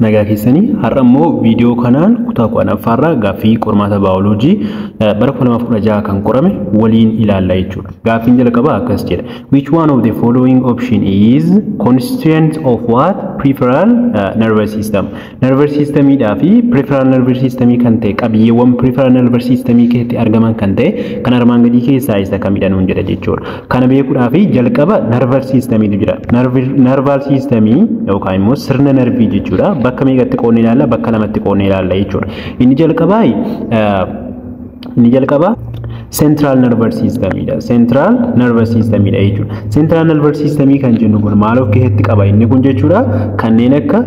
Nagaa keessanii. Har'a immoo viidiyoo kanaan kutaa 10ffaarraa gaaffii qormaata baayoloojii bara 2016 kan qorame waliin ilaalla jechuudha. Gaaffiin jalqabaa akkas jedha. Which one of the following option is constituent of what peripheral nervous system? Nervous systemidhaa fi peripheral nervous systemii kan ta'e, qabiyyeewwan peripheral nervous systemii keessatti argaman kan ta'e kan armaan gadii keessaa isa kamidha nuun jedha jechuudha. Kana beekuudhaaf jalqaba nervous systemiitu jira. Nervous systemii yookaan immoo sirna narvii jechuudha. Bakka meeqatti qoodnee ilaalla? Bakka lamatti qoodnee ilaalla jechuudha. Inni jalqabaa central nervous systemidha. Central nervous systemidha jechuudha. Central nervous systemii kan jennu kun maal of keessatti qaba inni kun jechuudha? Kanneen akka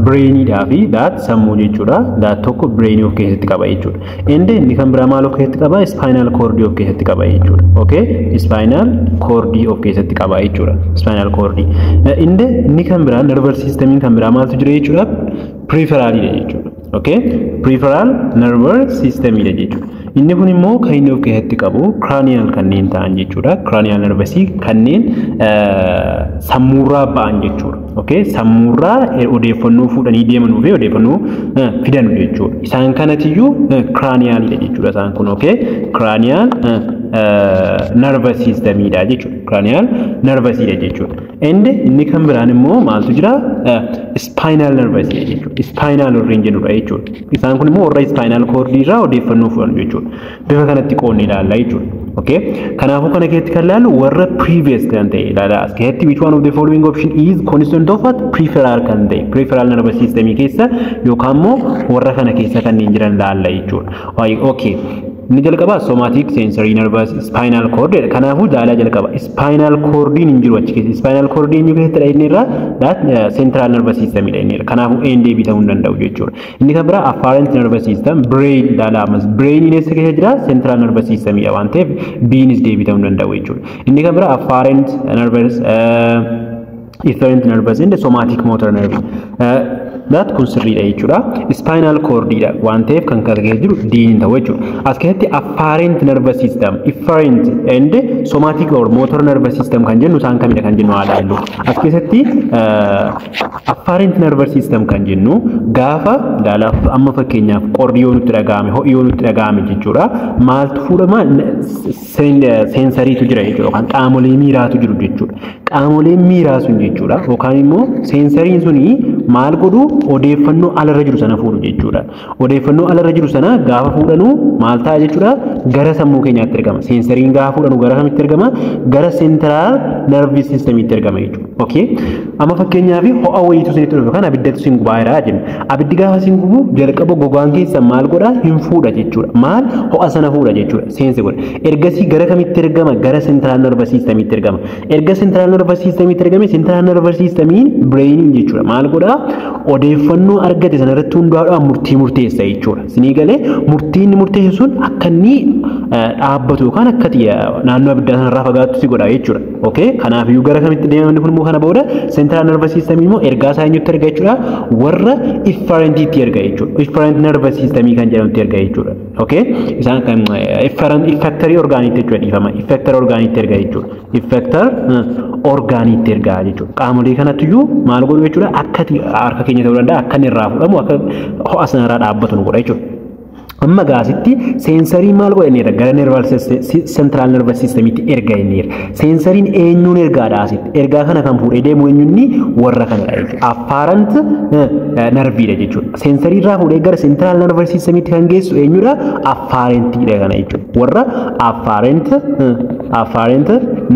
brainidhaa fi that sammuu jechuudha. That tokko brainii of keessatti qaba jechuudha. Inni kan biraa maal of keessatti qaba? Spinal cord of keessatti qaba jechuudha. Okay? Spinal cord of keessatti qaba jechuudha. Spinal cord. Inni kan biraa nervous systemiin kan biraa maaltu jira jechuudha? Peripheralidha jechuudha. Okay? Peripheral nervous systemidha jechuudha. Inni kun immoo kan inni of keessatti qabu cranial kanneen ta'an jechuudha. Cranial nervous kanneen sammuurraa ba'an jechuudha. Okay? Sammuurraa odeeffannoo fuudhanii deemanuu fi odeeffannoo fidanu jechuudha. Isaan kanatiyyuu cranialidha jechuudha isaan kun. Okay? Cranial nervous systemidha jechuudha. Cranial nervousidha jechuudha. Inni kan biraan immoo maaltu jira? Spinal nervousidha jechuudha. Spinal warreen jennudha jechuudha. Isaan kun immoo warra spinal cord irraa odeeffannoo fudhanu jechuudha. Bifa kanatti qoodne ilaalla jechuudha. Okay? Kanaafuu kana keessatti kan ilaallu warra previous kan ta'e ilaala. As keessatti which one of the following option is consistent of what peripheral kan ta'e, peripheral nervous system keessa yookaan immoo warra kana keessa kanneen jiran ilaalla jechuudha. Okay. Inni jalqabaa somatic sensory nervous spinal cord jedha. Kanaafuu jaalaa jalqaba. Spinal cordiin hin jiru achi keessa. Spinal cord eenyu keessatti inni irraa? That central nervous system dha inni irra. Kanaafuu een deebii ta'uu hin danda'u jechuudha. Inni kan biraa afferent nervous system, brain ilaala ammas. Brain eessa keessa jira? Central nervous system dha waan ta'eef B'nis deebii ta'uu hin danda'u jechuudha. Inni kan biraa afferent nervous, efferent nervous and somatic motor nerve. That kun sirriidha jechuudha. Spinal cordidha waan ta'eef kan kana keessa jiru D'n ta'u jechuudha. As keessatti afferent nervous system, efferent and somatic or motor nervous system kan jennu isaan kamidha kan jennu haa ilaallu. As keessatti afferent nervous system kan jennu gaafa ilaala, amma fakkeenyaaf qorri yoo nutti dhaga'ame, ho'i yoo nutti dhaga'ame jechuudha. Maaltu fuudhama? Sensoryitu jira jechuudha yookaan qaamolee miiraatu jiru jechuudha. Qaamoleen miiraa sun jechuudha yookaan immoo sensoryiin suni maal godhu? Odeeffannoo alarra jiru sana fuudhu jechuudha. Odeeffannoo alarra jiru sana gaafa fuudhanu maal ta'a jechuudha? Gara sammuu keenyaatti ergama. Sensoryiin gaafa fuudhanu gara kamitti ergama? Gara central nervous systemiitti ergama jechuudha. Okay? Amma fakkeenyaaf ho'a wayiitu isinitti dhufe kan abiddatu isin gubaa jira jenna. Abiddi gaafa isin gubu jalqaba gogaan keessan maal godha? Hin fuudha jechuudha. Maal? Ho'a sana fuudha jechuudha. Sense godha. Ergasii gara kamitti ergama? Gara central nervous systemiitti ergama. Erga central nervous systemiitti ergame, central nervous systemiin brainiin jechuudha. Maal godha? Odeeffannoo argate sana irratti hundaa'uudhaan murtii murteessa jechuudha. Isinii galee? Murtiin inni murteessu sun akka inni dhaabbatu yookaan akka naannoo abiddaa sanarraa fagaattu si godha jechuudha. Okay? Kanaafiyyuu gara kamitti deema inni kun immoo kana booda? Central nervous system immoo ergaa isaa eenyutti erga jechuudha? Warra efferentiitti erga jechuudha. Efferent nervous system kan jedhamutti erga jechuudha. Okay? Isaan kan efferent effectory organiitti jechuudha, dhiifama. Effector organiitti erga jechuudha. Effector organiitti erga jechuudha. Qaamolee kanattiyyuu maal godhu jechuudha? Akka harka keenya ta'uu danda'a, akka inni irraa fudhamu, akka ho'a sanarraa dhaabbatu nu godha jechuudha. Amma gaasitti sensory maal godhaneera? Gara central nervous systemiitti erga inniira. Sensoryiin eenyuun ergaadha asitti? Ergaa kana kan fuudhee deemu eenyuunni? Warra kanadha jechuudha. Afferent nerveiidha jechuudha. Sensory irraa fuudhee gara central nervous systemiitti kan geessu eenyudha? Afferentiidha kana jechuudha. Warra afferent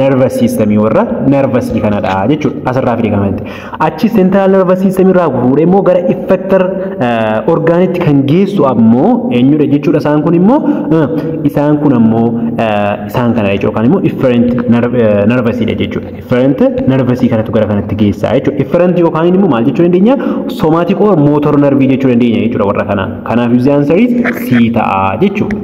nervous systemii, warra nervousii kanadha jechuudha. Asirraa fide kanatti. Achi central nervous systemii irraa fuudhee immoo gara effector organitti kan geessu ammoo eenyudha jechuudha? Isaan kun ammoo isaan kana jechuudha, yookaan immoo efferent nervousiidha jechuudha. Efferent nervousii kanatu gara kanatti geessaa jechuudha. Efferent yookaan immoo maal jechuu dandeenya? Somatic or motor nerve jechuu dandeenya jechuudha warra kana. Kanaaf the answer is C ta'a jechuudha.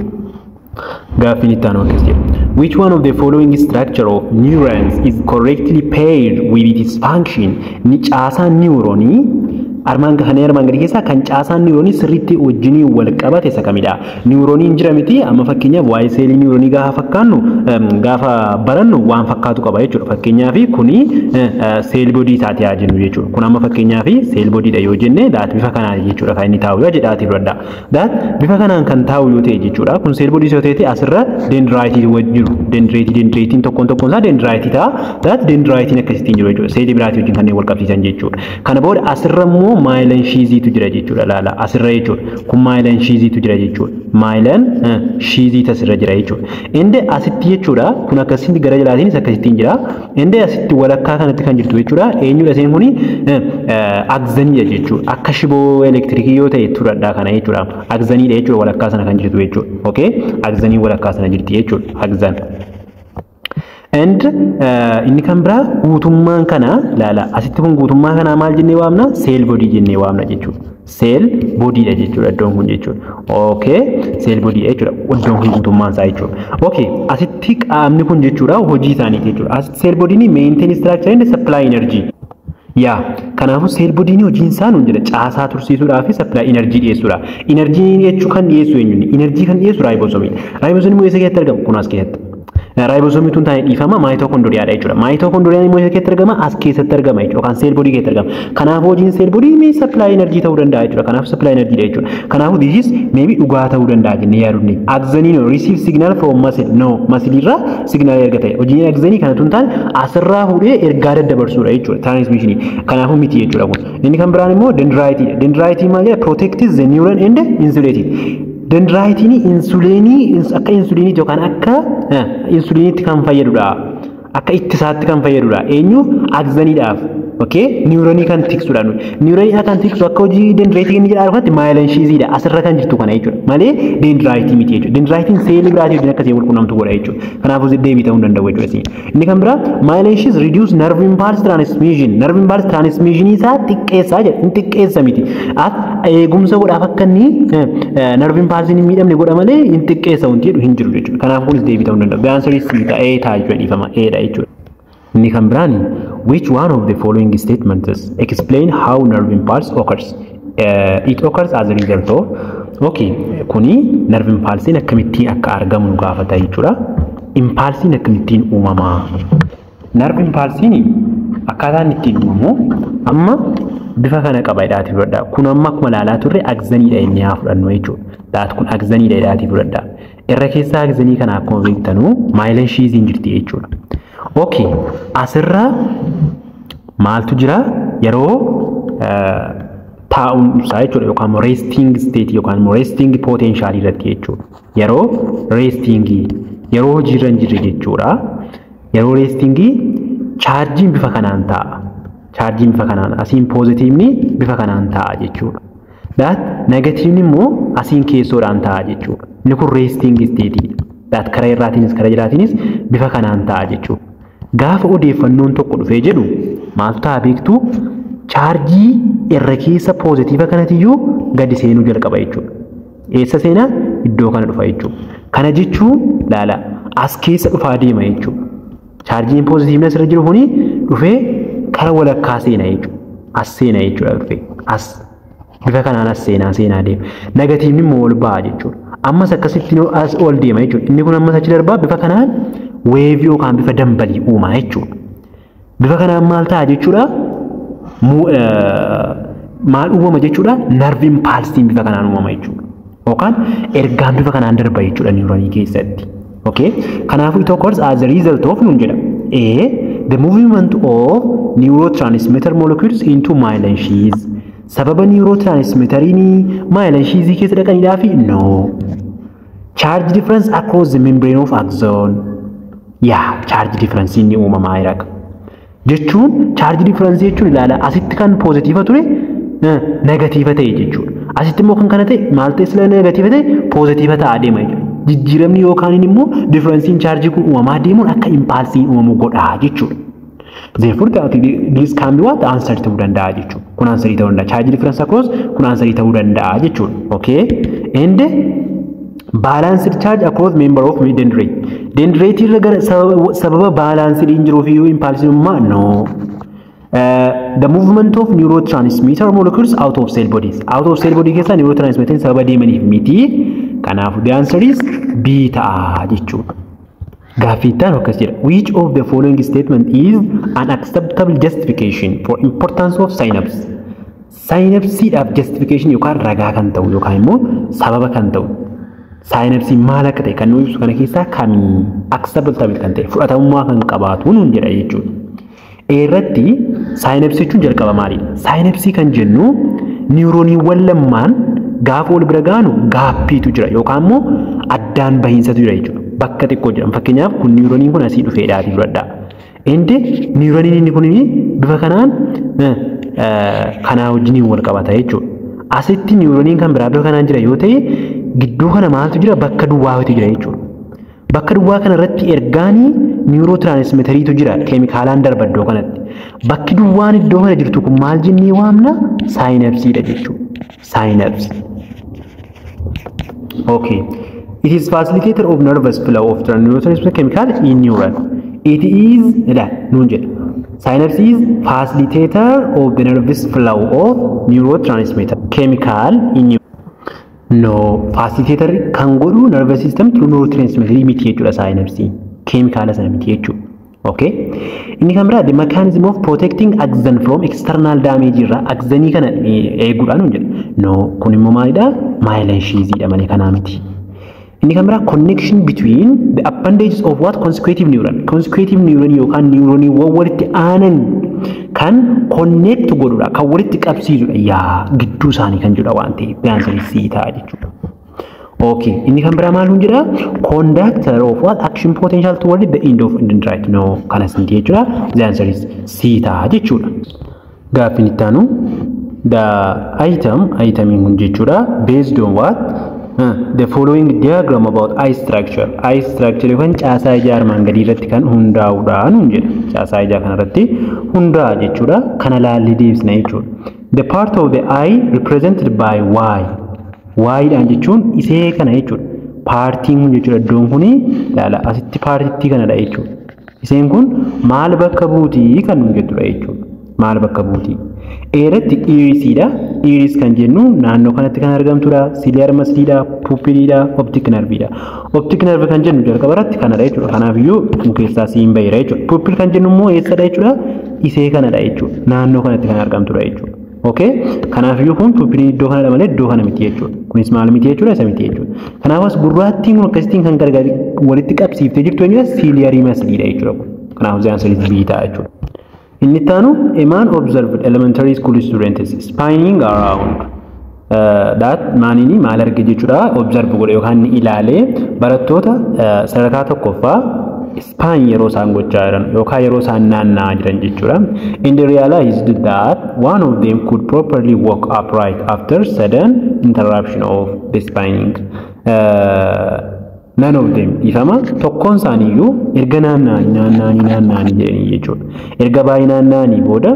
Gaaffiin itti aanu akkas jedha. Which one of the following structure of neurons is correctly paired with its function? Ni caasaan neuronii Armaan kanneen armaan gadii keessaa kan caasaan niwuroonii sirriitti wajjinii wal qabate isa kamidha? Niwurooniin jira miti amma fakkeenyaaf waa'ee seelii niwuroonii gaafa fakkaannu gaafa barannu waan fakkaatu qaba jechuudha. Fakkeenyaaf kuni cell body isaati haa jennu jechuudha. Kun amma fakkeenyaaf cell bodydha yoo jenne that bifa kanaan jechuudha kan inni taa'u yoo jedhaati fudhadha. That bifa kanaan kan taa'u yoo ta'e jechuudha. Kun cell body yoo ta'e asirra dendriteii jiru. Dendriteiin tokkoon tokkoon isaa dendriteii ta'a. That dendriteiin akkasittiin jiru jechuudha. Seelii biraatii wajjin kanneen wal qabsiisan jechuudha. Kana booda asirra immoo myelin sheathiitu jira jechuudha. Laala asirra jechuudha. Kun myelin sheathiitu jira jechuudha. Myelin sheathiitu asirra jira jechuudha. Inni asitti jechuudha. Kun akkasitti gara jalaatiinis akkasittiin jira. Inni asitti walakkaa kanatti kan jirtu jechuudha. Eenyudha isheen kuni axoniidha jechuudha. Akka shiboo elektirikii yoo ta'e turadhaa kana jechuudha. Axoniidha jechuudha walakkaa sana kan jirtu jechuudha. Okay? Axonii walakkaa sana jirti jechuudha. Axon. And inni kan biraa guutummaan kana laala asitti kun guutummaa kanaa maal jennee waamna? Cell body jennee waamna jechuudha. Cell bodydha jechuudha iddoon kun jechuudha. Okay, cell bodydha jechuudha iddoon kun guutummaan isaa jechuudha. Okay, asitti qaamni kun jechuudha hojii isaaniiti jechuudha. Asitti cell bodyn maintain structure and supply energy. Yaa kanaafuu cell bodyn hojiin isaa nuun jedha caasaa tursiisuudhaa fi supply energy dhiyeessuudha. Energy jechuu kan dhiyeessu eenyuuni? Energy kan dhiyeessu ribosomeiidha. Ribosomeiin immoo eessa keessatti argama? Kun as keessatti. Ribosomeii tun taane dhiifama mitochondriadha jechuudha. Mitochondriaan immoo eessa keessatti argama? As keessatti argama jechuudha. Yookaan cell body keessatti argama. Kanaafuu hojiin cell body mee supply energy ta'uu danda'a jechuudha. Kanaafuu supply energy dha jechuudha. Kanaafuu this is maybe dhugaa ta'uu danda'a jennee yaaduu dandeenya. Axonii no receive signal from muscle no muscle irraa signal erga ta'e. Hojiin axonii kana tun taane asirraa fuudhee ergaa daddabarsuudha jechuudha. Transmissionii. Kanaafuu miti jechuudha kun. Inni kan biraan immoo dendriteidha. Dendrite maal jedha? Protects the neuron and insulate. Dendriteiin insuliinii akka insuliiniitti yookaan akka insuliiniitti kan fayyadudha. Akka ittisaatti kan fayyadudha. Eenyuuf? Axoniidhaaf. Okay? Neuronii kan tiksudha. Neuronii kan tiksu akka hojii dendriteii inni jedhaa kanatti myelin sheathiidha. Asirra kan jirtu kana jechuudha. Malee dendriteii miti jechuudha. Dendriteiin seelii biraatii wajjin akkasii wal quunnamtu godha jechuudha. Kanaafuu deebii ta'uu hin danda'u jechuudha. Inni kan biraa myelin sheath reduce nerve impulse transmission. Nerve impulse transmission isaa xiqqeessaa jedha. Inni xiqqeessa miti. Eegumsa godhaaf akka inni nerve impulse hin miidhamne godha malee hin xiqqeessa wanti jedhu hin jiru jechuudha. Kanaafuu kunis deebii ta'uu hin danda'u. The answer is C ta'a. A ta'a jechuudha dhiifama. A dha jechuudha. Inni kan biraan which one of the following statements explain how nerve impulse occurs? It occurs as a result of okay, kuni nerve impulsiin akkamittiin akka argamu nu gaafata jechuudha. Impulsiin akkamittiin uumama? Nerve impulsiin akkaataan ittiin uumamu amma bifa kana qaba jedhaatii fudhadha. Kun amma akkuma ilaalaa turre axoniidha inni haa fudhannu jechuudha. That kun axoniidha jedhaatii fudhadha. Irra keessaa axonii kana akkuma beektanuu myelin sheathiin jirti jechuudha. Okay, asirra maaltu jira yeroo taa'uun isaa jechuudha yookaan immoo resting state yookaan immoo resting potential irratti jechuudha. Yeroo resting yeroo hojiirra hin jirre jechuudha. Yeroo resting chargeiin bifa kanaan taa'a. Chargeiin bifa kanaan asiin positiveni bifa kanaan taa'a jechuudha. That negativeni immoo asiin keessoodhaan taa'a jechuudha. Inni kun resting state. That karaa irraatiinis karaa jalaatiinis bifa kanaan taa'a jechuudha. Gaafa odeeffannoon tokko dhufee jedhu maaltu ta'a beektuu? Chargeii irra keessa positive kanatiyyuu gadi seenuu jalqaba jechuudha. Eessa seenaa? Iddoo kana dhufa jechuudha. Kana jechuun laala as keessa dhufaa deema jechuudha. Chargeiin positiveni asirra jiru kuni dhufee kara walakkaa seena jechuudha. As seena jechuudha dhufee as bifa kanaan as seenaa seenaa deema. Negativeni immoo ol ba'a jechuudha. Ammas akkasitti as ol deema jechuudha. Inni kun ammas achi darbaa bifa kanaan waveii yookaan bifa dambalii uumaa jechuudha. Bifa kanaan maal ta'a jechuudha? Maal uumama jechuudha? Nerve impulsiin bifa kanaan uumama jechuudha. Yookaan ergaan bifa kanaan darba jechuudha neuronii keessatti. Okay? Kanaafuu it occurs as a result of nuun jedha. A. The movement of neurotransmitter molecules into myelin sheath. Sababa neurotransmitteriin myelin sheath keessa dhaqaniidhaafi? No. Charge difference across the membrane of axon. Yaa charge difference inni uumamaa jira. Jechuun charge difference jechuun ilaala asitti kan positive ture negative ta'e jechuudha. Asitti immoo kan kana ta'e maal ta'e sila negative ta'e positive ta'aa deema jechuudha. Jijjiiramni yookaan immoo differenceiin chargeii kun uumamaa deemuun akka impulsiin uumamu godha jechuudha. Therefore, this can be what answer ta'uu danda'a jechuudha. Kun answer ta'uu danda'a. Charge difference across kun answer ta'uu danda'a jechuudha. Okay? And balanced charge across member of dendrite. Dendrite irra gara sababa balanced hin jiruuf iyyuu impulsiin uumamaa no. The movement of neurotransmitter molecules out of cell bodies. Out of cell body keessa neurotransmitter sababa deemaniif miti. Kanaafuu the answer is B ta'a jechuudha. Gaaffii itti aanu akkas jedha. Which of the following statement is an acceptable justification for importance of synapse? Synapsiidhaaf justification yookaan ragaa kan ta'u yookaan immoo sababa kan ta'u, synapsii maal akka ta'e kan nu ibsu kana keessaa kamii acceptable kan ta'e, fudhatamummaa kan qabaatu nuun jedha jechuudha. Irratti synapsii jechuun jalqaba maalidha? Synapsii kan jennu niwurooniiwwan lamaan gaafa wal bira gaanu gapiitu jira yookaan immoo addaan bahiinsatu jira jechuudha. Bakka xiqqoo jira. Fakkeenyaaf, kun niwurooniin kun asii dhufeedhaati fudhadhaa. Indi niwurooniin inni kun bifa kanaan kanaa wajjiniin wal qabata jechuudha. Asitti niwurooniin kan biraa bifa kanaan jira yoo ta'e, gidduu kana maaltu jira? Bakka duwwaatu jira jechuudha. Bakka duwwaa kana irratti ergaanii neurotransmitteriitu jira, keemikaalaan darba iddoo kanatti. Bakki duwwaan iddoo kana jirtu kun maal jennee waamna? Synapsiidha jechuudha. Synapse. Okay. It is facilitator of nervous flow of the neurotransmitter chemical in neuron. It is ila nuun jedha. Synapse is facilitator of the nervous flow of neurotransmitter chemical in neuron. No, facilitator kan godhu nervous system through neurotransmitter miti jechuudha synapse. Keemikaala sana miti jechuudha. Okay. Inni kan biraa the mechanism of protecting axon from external damage irraa axonii kana eeguudhaan nuun jedha. No, kun immoo maalidha? Myelin sheathidha malee kanaa miti. Inni kan biraa connection between the appendages of what consecutive neuron. Consecutive neuron yookaan neuronii walitti aanan kan connect godhudha, kan walitti qabsiisudha. Yaa, gidduu isaanii kan jedha waan ta'eef the answer is C ta'a jechuudha. Okay, inni kan biraa maal nuun jedha? Conductor of what action potential toward the end of dendrite. No, kanas miti jechuudha. The answer is C ta'a jechuudha. Gaaffiin itti aanu the item, itemiin kun jechuudha, based on what the following diagram about eye structure. Eye structure yookaan caasaa ijaa armaan gadii irratti kan hundaa'uudha nuun jedha. Caasaa ijaa kanarratti hundaa'a jechuudha. Kana laallee deebisna jechuudha. The part of the eye represented by Y. Y dhaan jechuun isee kana jechuudha. Partiin kun jechuudha, iddoon kuni ilaala, asitti partittii kanadha jechuudha. Iseen kun maal bakka buutii kan nuun jettudha jechuudha. Maal bakka buutii? Eeratti irisiidha. Iris kan jennu naannoo kanatti kan argamtudha. Ciliary muscleiidha, pupiliidha, optic nerveiidha. Optic nerve kan jennu jalqaba irratti kanadha jechuudha. Kanaafiyyuu kun keessaa siin baheera jechuudha. Pupil kan jennu immoo eessadha jechuudha? Isee kanadha jechuudha. Naannoo kanatti kan argamtudha jechuudha. Okay? Kanaafiyyuu kun pupiliin iddoo kanadha malee iddoo kana miti jechuudha. Kunis maal miti jechuudha? Isa miti jechuudha. Kanaafas gurraattiin kun akkasittiin kan gargar walitti qabsiiftee jirtu eenyudha? Ciliary muscleiidha jechuudha. Kanaafuu the answer is B ta'a jechuudha. Inni itti aanu a man observed elementary school students spinning around. That maniini maal arge jechuudha? Observe godhe yookaan ni ilaalee barattoota sadarkaa tokkoffaa spin yeroo isaan gochaa jiran yookaan yeroo isaan naanna'aa jiran jechuudha. And they realized that one of them could properly walk upright after sudden interruption of the spinning. None of them, ifama, tokkoon isaaniiyyuu erga naanna'anii naanna'anii naanna'anii jedhanii jechuudha. Erga baay'ee naanna'anii booda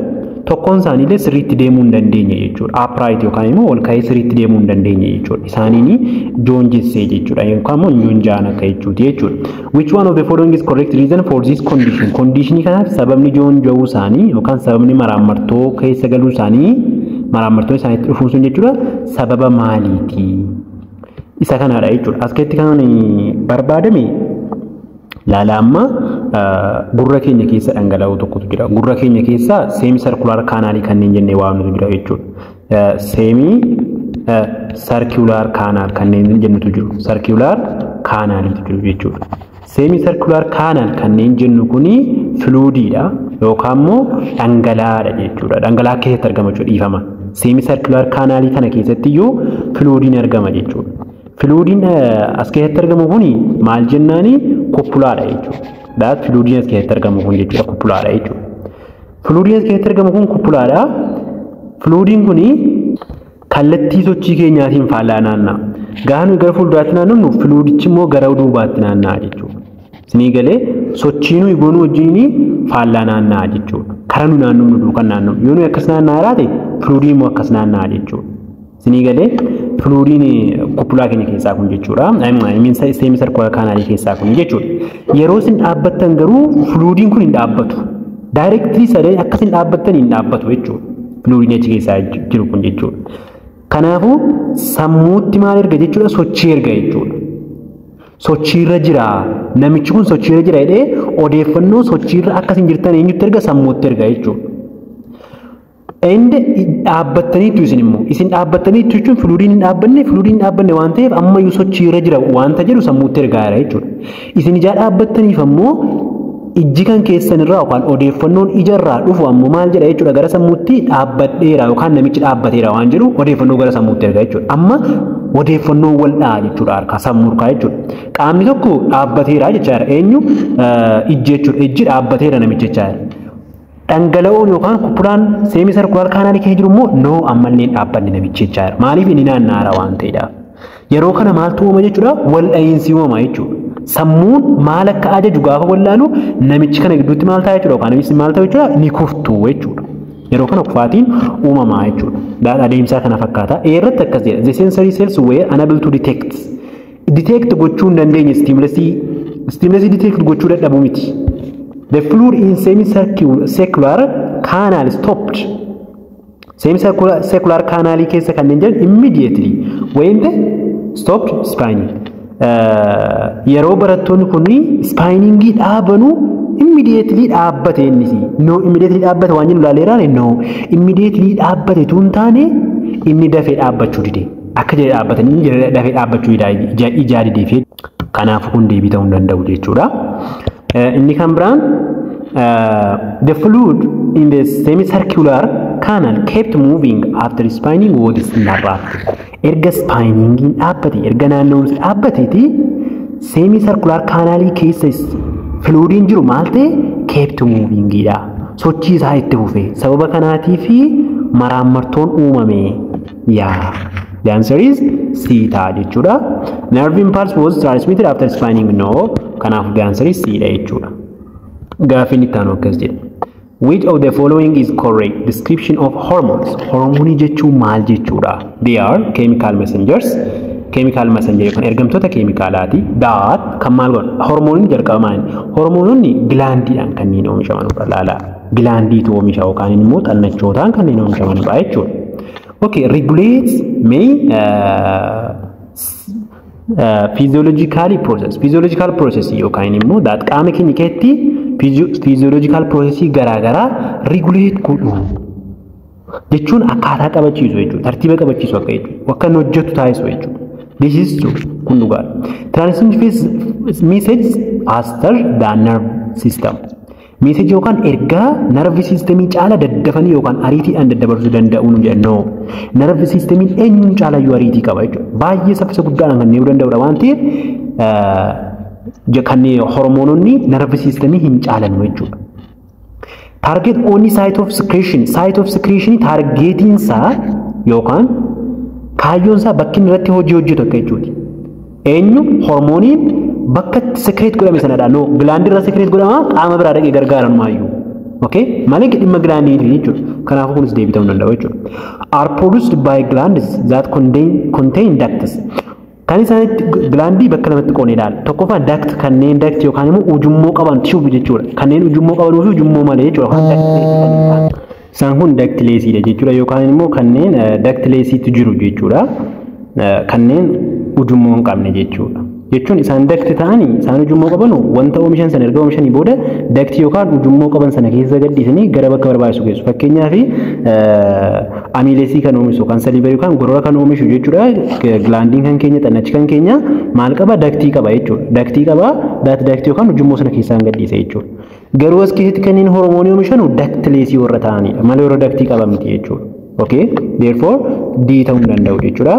tokkoon isaaniillee sirriitti deemuu hin dandeenye jechuudha. Upright yookaan immoo ol ka'ee sirriitti deemuu hin dandeenye jechuudha. Isaaniin joonjessee jechuudha yookaan immoo joonja'an akka jechuuti jechuudha. Which one of the following is correct reason for this condition? Conditionii kanaaf sababni joonja'uu isaanii yookaan sababni maraammartoo keessa galuu isaanii, maraammartoo isaaniitti dhufuun sun jechuudha, sababa maaliiti? Isa kanaadha jechuudha. As keessatti kan barbaadame, laala, amma gurra keenya keessa dhangala'oo tokkotu jira. Gurra keenya keessa semicircular canalii kanneen jennee waamnutu jira jechuudha. Semicircular canal kanneen jennutu jiru. Circular canaliitu jiru jechuudha. Semicircular canal kanneen jennu kuni fluidiidha yookaan immoo dhangala'aadha jechuudha. Dhangala'aa keessatti argama jechuudha, dhiifama. Semicircular canalii kana keessatti iyyuu fluidiin argama jechuudha. Fluidiin as keessatti argamu kuni maal jennaani? Cupulaadha jechuudha. That fluidiin as keessatti argamu kun jechuudha cupulaadha jechuudha. Fluidiin as keessatti argamu kun cupulaadha. Fluidiin kuni kallattii sochii keenyaatiin faallaa naanna'a. Gaafa nuyi gara fuulduraatti naannofnu, fluidichi immoo gara duubaatti naanna'a jechuudha. Isinii galee? Sochii nuyi goonuu wajjin faallaa naanna'a jechuudha. Kara nu naannofnu duukaan naannofnu. Yoo nuyi akkas naanna'aa jiraate, fluidiin immoo akkas naanna'a jechuudha. Isinii galee? Fluidiin cupulaa keenya keessaa kun jechuudha. Semicircular canalii keessaa kun jechuudha. Yeroo isin dhaabbattan garuu fluidiin kun hin dhaabbatu. Directly sadeen akkasin dhaabbattanii hin dhaabbatu jechuudha. Fluidiin achi keessaa jiru kun jechuudha. Kanaafuu sammuutti maal erga jechuudha? Sochii erga jechuudha. Sochiirra jira. Namichi kun sochiirra jira jedhee odeeffannoo sochiirra akkasin jirtan eenyutti erga? Sammuutti erga jechuudha. And dhaabbattaniitu isin immoo isin dhaabbattaniitu jechuun fluidiin hin dhaabbanne, fluidiin hin dhaabbanne waan ta'eef ammayyuu sochiirra jira waanta jedhu sammuutti ergaa jira jechuudha. Isin ijaa dhaabbattaniif ammoo ijji kan keessan irraa yookaan odeeffannoon ija irraa dhufu ammoo maal jedha jechuudha? Gara sammuutti dhaabbadheera yookaan namichi dhaabbateera waan jedhu odeeffannoo gara sammuutti erga jechuudha. Amma odeeffannoon wal dha'a jechuudha, harkaa sammuu harkaa jechuudha. Qaamni tokko dhaabbateera jechaadha. Eenyu? Ijji jechuudha. Ijji dhaabbateera namichi jechaadha. Dhangala'oon yookaan kuphulaan semicircular canalii keessa jiru immoo no, ammallee hin dhaabbanne namichi jechaadha. Maaliif? Inni naanna'aara waan ta'eedhaaf. Yeroo kana maaltu uumama jechuudha? Wal dha'iinsi uumama jechuudha. Sammuun maal akka ajaju gaafa wallaalu namichi kana gidduutti maal ta'a jechuudha? Yookaan namichi maal ta'a jechuudha? Ni kuftu jechuudha. Yeroo kana kufaatiin uumamaa jechuudha. Adeemsaa kana fakkaata. Irratti akkas jedha. The sensory cells were unable to detect. Detect gochuu hin dandeenye stimulusii. Stimulusii detect gochuu dadhabuu miti. The fluid in semicircular canal stopped. Semicircular canalii keessa kanneen jiran immediately when the stopped spinning. Yeroo barattoonni kun spinningii dhaabanuu immediately dhaabbate innis. No, immediately dhaabbate waan jennu ilaaleeraan. No, immediately dhaabbate tun taane inni dafee dhaabbachuu dide. Akka jedhe dhaabbatanii inni dafee dhaabbachuu ijaa dideef. Kanaafuu kun deebii ta'uu hin danda'u jechuudha. Inni kan biraan, the fluid in the semicircular canal kept moving after spinning was interrupted. Erga spinningiin dhaabbate, erga naanna'umsi dhaabbateeti, semicircular canalii keessa fluidiin jiru maal ta'e? Kept movingidha. Sochii isaa itti fufe. Sababa kanaatii fi maraammartoon uumame. Yaa. The answer is C ta'a jechuudha. Nerve impulse was transmitted after spinning, no. Kanaaf the answer is C dha jechuudha. Gaaffiin itti aanu akkas jedha. Which of the following is correct description of hormones? Hormoonii jechuun maal jechuudha? They are chemical messengers. Chemical messenger yookaan ergamtoota keemikaalaati. That kan maal godhan? Hormooniin jalqaba maali? Hormoononni glandiidhaan kanneen oomishamanudha laala. Glandiitu oomisha yookaan immoo xannachootaan kanneen oomishamanudha jechuudha. Okay, regulates may physiologically process. Physiological process yookaan immoo that qaama keenya keessatti physiological process garaagaraa regulate godhu jechuun akkaataa qabachiisu jechuudha. Tartiiba qabachiisu akka jechuudha. Akka inni hojjetu taasisu jechuudha. This is true. Kun dhugaadha. Transmit message faster than nerve system. Message yookaan ergaa nerve systemii caala daddafanii yookaan ariitiidhaan daddabarsuu danda'u nu jennu. Nerve systemiin eenyuun caalayyuu ariitii qaba jechuudha. Baay'ee saffisa guddaadhaan kan deemuu danda'udha waan ta'eef kanneen hormoononni nerve systemii hin caalan jechuudha. Target only site of secretion. Site of secretion targetiin isaa yookaan kaayyoon isaa bakki inni irratti hojii hojjetu akka jechuuti. Eenyu? Hormooniin bakka itti secrete godhame sanadha. No, glandii irra secrete godhama, qaama biraa dhaqee gargaaran maayyuu. Okay? Malee dhimma glandiiti jechuudha. Kanaafuu kunis deebii ta'uu danda'u jechuudha. Are produced by glands that contain ducts. Kan isaanitti glandii bakka lamatti qoonnee ilaalla. Tokkoffaa duct, kanneen duct yookaan immoo ujummoo qaban, tube jechuudha. Kanneen ujummoo qabanuu fi ujummoo malee jechuudha. Yookaan ductlessii kanneen ta'an. Isaan kun ductlessiidha jechuudha yookaan immoo kanneen ductlessiitu jiru jechuudha. Kanneen ujummoo hin qabne jechuudha. Jechuun isaan duct ta'anii isaan ujummoo qaban wanta oomishan sana erga oomishanii booda ductii yookaan ujummoo qaban sana keessa gadhiisanii gara bakka barbaachisu geessu. Fakkeenyaaf amylaseii kan oomishu kan salivary yookaan gorora kan oomishu jechuudha. Glandiin kan keenya, xannachi kan keenya maal qaba? Ductii qaba jechuudha. Ductii qaba, that ductii yookaan ujummoo sana keessaan gadhiisa jechuudha. Garuu as keessatti kanneen hormoonii oomishan ductlessii warra ta'anidha. Malee warra ductii qaban miti jechuudha. Okay? Therefore D ta'uu hin danda'u jechuudha.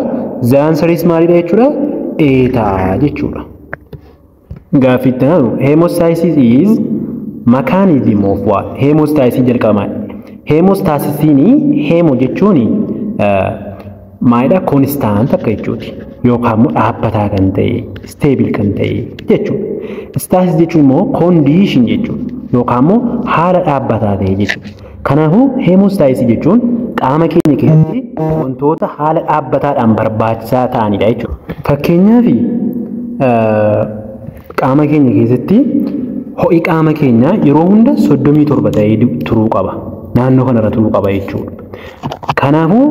The answer is maalidha jechuudha? A ta'a jechuudha. Gaaffii itti aanu, hemostasis is mechanism of what? Hemostasis jalqaba maali? Hemostasisiin, hemo jechuun maalidha? Constant akka jechuuti. Yookaan immoo dhaabbataa kan ta'e, stable kan ta'e jechuudha. Stasis jechuun immoo condition jechuudha. Yookaan immoo haala dhaabbataa ta'e jechuudha. Kanaafuu hemostasis jechuun qaama keenya keessatti wantoota haala dhaabbataadhaan barbaachisaa ta'anidha jechuudha. Fakkeenyaaf qaama keenya keessatti Ho'i qaama keenyaa yeroo hunda 37 ta'ee turuu qaba. Naannoo kanarra turuu qaba jechuudha. Kanaafuu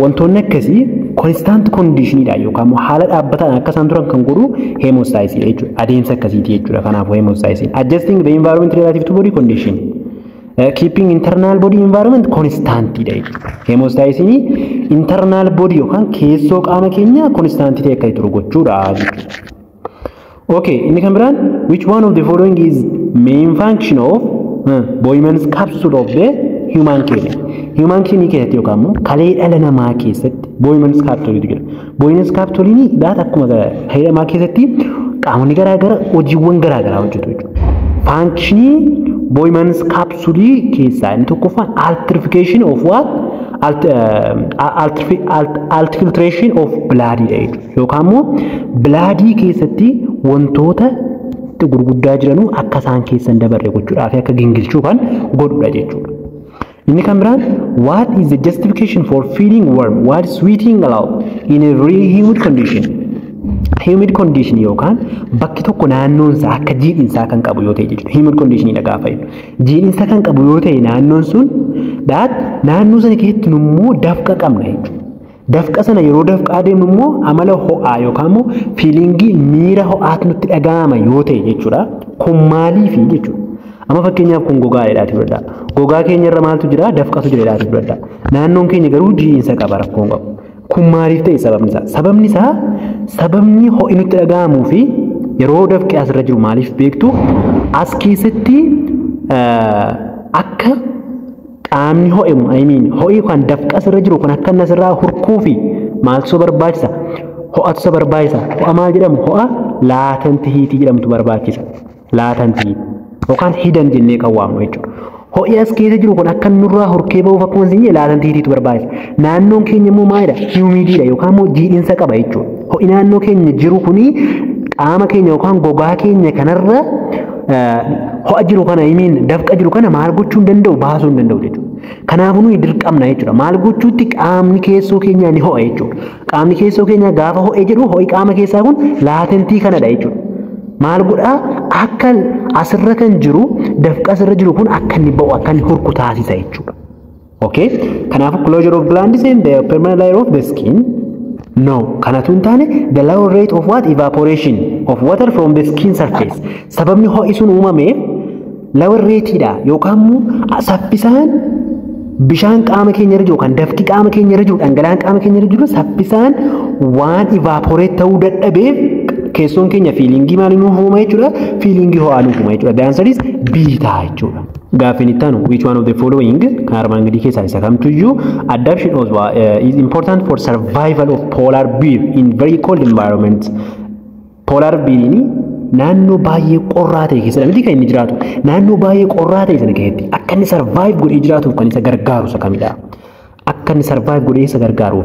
wantoonni akkasii constant conditionidha yookaan immoo haala dhaabbataan akka isaan turan kan godhu homeostasis jechuudha. Adeemsa akkasiiti jechuudha. Kanaafuu homeostasis adjusting the environment relative to body condition, keeping internal body environment constant dha jechuudha. Homeostasis internal body yookaan keessoo qaama keenya constant ta'e akka turu gochuudha jechuudha. Okay, inni kan biraan, which one of the following is main function of Bowman's capsule of the human kidney? Human kidney keessatti yookaan immoo kalee dhala namaa keessatti Bowman's capsule jira. Bowman's capsule daata akkuma kalee namaa keessatti qaamonni garaagaraa hojiiwwan garaagaraa hojjetu jechuudha. Functionii Bowman's capsule keessaa inni tokkoffaan ultrafiltration of what? Ultrafiltration of blood dha jechuudha. Yookaan immoo bloodii keessatti wantoota gurguddaa jiranuu akka isaan keessa hin dabarre gochuudhaaf akka gingilchuu kan godhudha jechuudha. Inni kan biraan, what is the justification for feeling warm while sweating a lot in a very humid condition? Humid condition yookaan bakki tokko naannoon isaa akka jiidhinsaa kan qabu yoo ta'e jechuudha. Humid condition dha gaafa jennu. Jiidhinsa kan qabu yoo ta'e naannoon sun that naannoo sana keessatti immoo dafqa qabna jechuudha. Dafqa sana yeroo dafqaa deemnu immoo amala ho'aa yookaan immoo feelingii miira ho'aatu nutti dhaga'ama yoo ta'e jechuudha. Kun maaliifi jechuudha. Amma fakkeenyaaf kun gogaa dheedhaati fudhadhaa. Gogaa keenya irra maaltu jira? Dafqatu jira dheedhaati fudhadhaa. Naannoon keenya garuu jiidhinsa qaba, rakkoon qabu. Kun maaliif ta'e sababni isaa? Sababni isaa, sababni ho'i nutti dhaga'amuu fi yeroo dafqi asirra jiru maaliif beektu? As keessatti akka qaamni ho'emu, I mean, ho'i kan dafqa asirra jiru kun akka inni asirraa hurkuu fi maaltu isa barbaachisa? Ho'atu isa barbaachisa. Ho'a maal jedhamu? Ho'a latent heatii jedhamtu barbaachisa. Latent heat yookaan hidden jennee kan waamnu jechuudha. Ho'i as keessa jiru kun akka nurraa hurkee ba'uuf akkuma isin jedhe latent heatiitu barbaachisa. Naannoon keenya immoo maalidha? Humidiidha yookaan immoo jiidhinsa qaba jechuudha. Ho'i naannoo keenya jiru kuni qaama keenya yookaan gogaa keenya kanarra ho'a jiru kana, I mean, dafqa jiru kana maal gochuu hin danda'u? Baasuu hin danda'u jechuudha. Kanaafuu nuyi dirqamna jechuudha. Maal gochuutti? Qaamni keessoo keenyaa ni ho'a jechuudha. Qaamni keessoo keenyaa gaafa ho'e jedhu, ho'i qaama keessaa kun latentii kanadha jechuudha. Maal godhaa? Akka asirra kan jiru, dafqa asirra jiru kun akka inni ba'u, akka inni hurku taasisa jechuudha. Okay? Kanaafuu closure of glands and the permanent layer of the skin. No, kanatu hin taane, the lower rate of what? Evaporation of water from the skin surface. Sababni ho'i sun uumameef lower rateidha yookaan immoo saffisaan bishaan qaama keenya irra jiru kan dafqi qaama keenya irra jiru, dhangala'aan qaama keenya irra jiru saffisaan waan evaporate ta'uu dadhabeef keessoon keenya feelingii maalii nuuf uuma jechuudha? Feelingii ho'aa nuuf uuma jechuudha. The answer is B ta'a jechuudha. Gaaffiin itti aanu, which one of the following, kan armaan gadii keessaa isa kamtuyyuu adaptation of is important for survival of polar bear in very cold environment? Polar beariin naannoo baay'ee qorraa ta'e keessatti miti kan inni jiraatu? Naannoo baay'ee qorraa ta'e sana keessatti akka inni survive godhee jiraatuuf kan isa gargaaru isa kamidha? Akka inni survive godhee isa gargaaruu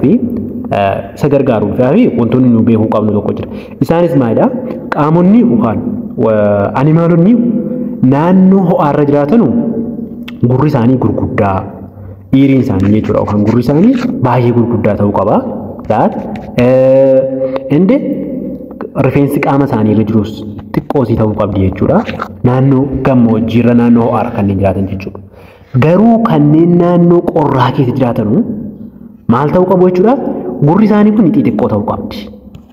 fi wantoonni nu beekuu qabnu tokko jira. Isaanis maalidha? Qaamonni yookaan animalonni naannoo ho'aarra jiraatanu gurri isaanii gurguddaa, eariin isaanii jechuudha, yookaan gurri isaanii baay'ee gurguddaa ta'uu qaba. That inde rifeensi qaama isaanii irra jirus xiqqoosii ta'uu qabdi jechuudha. Naannoo gammoojjiirra, naannoo ho'aarra kanneen jiraatan jechuudha. Garuu kanneen naannoo qorraa keessa jiraatanu maal ta'uu qabu jechuudha? Gurri isaanii kun xixiqqoo ta'uu qabdi.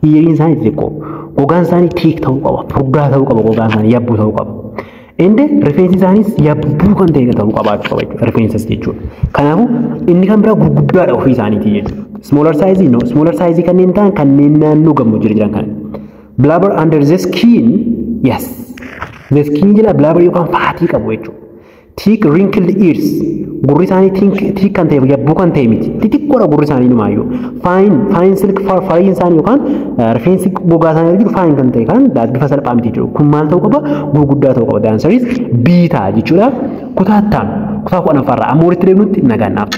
Eariin isaanii xixiqqoo. Gogaan isaanii thick ta'uu qaba. Furdaa ta'uu qaba gogaan isaanii, yabbuu ta'uu qaba. Inde rifeensi isaaniis yabbuu kan ta'e ta'uu qabaachuu qaba jechuudha. Rifeensas jechuudha. Kanaafuu inni kan biraa gurguddaadha ofii isaaniitii jechuudha. Smaller size, no. Smaller size kanneen ta'an kanneen naannoo gammoojjii jiran kana. Blubber under the skin, yes. The skin jala blubber yookaan fatii qabu jechuudha. Thick wrinkled ears, gurri isaanii thick kan ta'e, yabbuu kan ta'e miti. Xixiqqoodha gurri isaanii numaayyuu. Fine silk furiin isaanii yookaan rifeensi gogaa isaanii jiru fine kan ta'e kan bifa salphaa miti jechuudha. Kun maal ta'uu qaba? Gurguddaa ta'uu qaba. The answer is B ta'a jechuudha. Kutaa itti aanu kutaa 10ffaarraa amma walitti deemnutti nagaan naaf.